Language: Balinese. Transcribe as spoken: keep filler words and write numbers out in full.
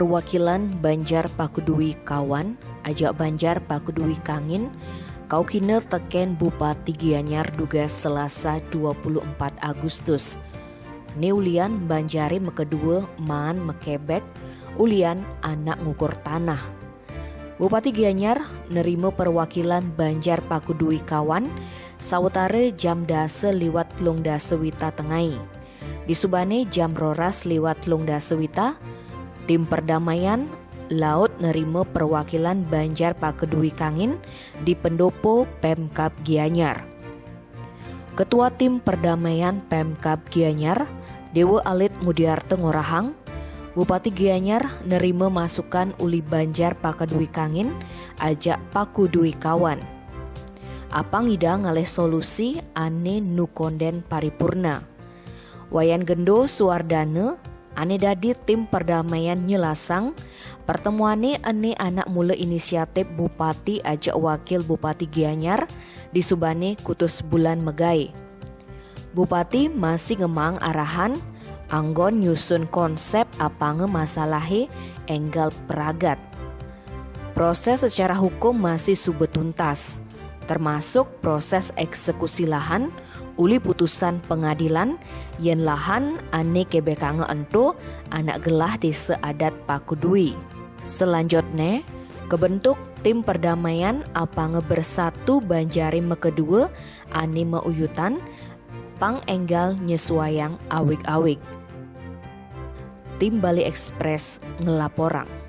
Perwakilan Banjar Pakudui Kawan ajak Banjar Pakudui Kangin kau kina teken Bupati Gianyar dugas Selasa dua puluh empat Agustus. Ni ulian Banjari mekedua maan mekebek ulian anak ngukur tanah. Bupati Gianyar nerima perwakilan Banjar Pakudui Kawan sawetara jam dasa liwat telung dasa wita tengai. Di subane jam roras liwat telung dasa wita, tim perdamaian laut nerima perwakilan Banjar Pakudui Kangin di pendopo Pemkab Gianyar. Ketua Tim Perdamaian Pemkab Gianyar, Dewa Alit Mudiarta ngorahang, Bupati Gianyar nerima masukan uli Banjar Pakudui Kangin ajak Pakudui Kawan. Apang ida ngalih solusi ane nukonden paripurna. Wayan Gendo Suardana ane dadi tim perdamaian nyelasang, pertemuane ene anak mula inisiatif Bupati ajak Wakil Bupati Gianyar di subane kutus bulan megai. Bupati masih ngemang arahan anggon nyusun konsep apanga masalahe enggal pragat. Proses secara hukum masih suba tuntas, termasuk proses eksekusi lahan uli putusan pengadilan yen lahan ane kebekanga ento anak gelah desa adat Pakudui. Selanjutne, kebentuk tim perdamaian apanga bersatu Banjari mekedua ane mauyutan pang enggal nyesuaiang awig-awig. Tim Bali Express ngelaporang.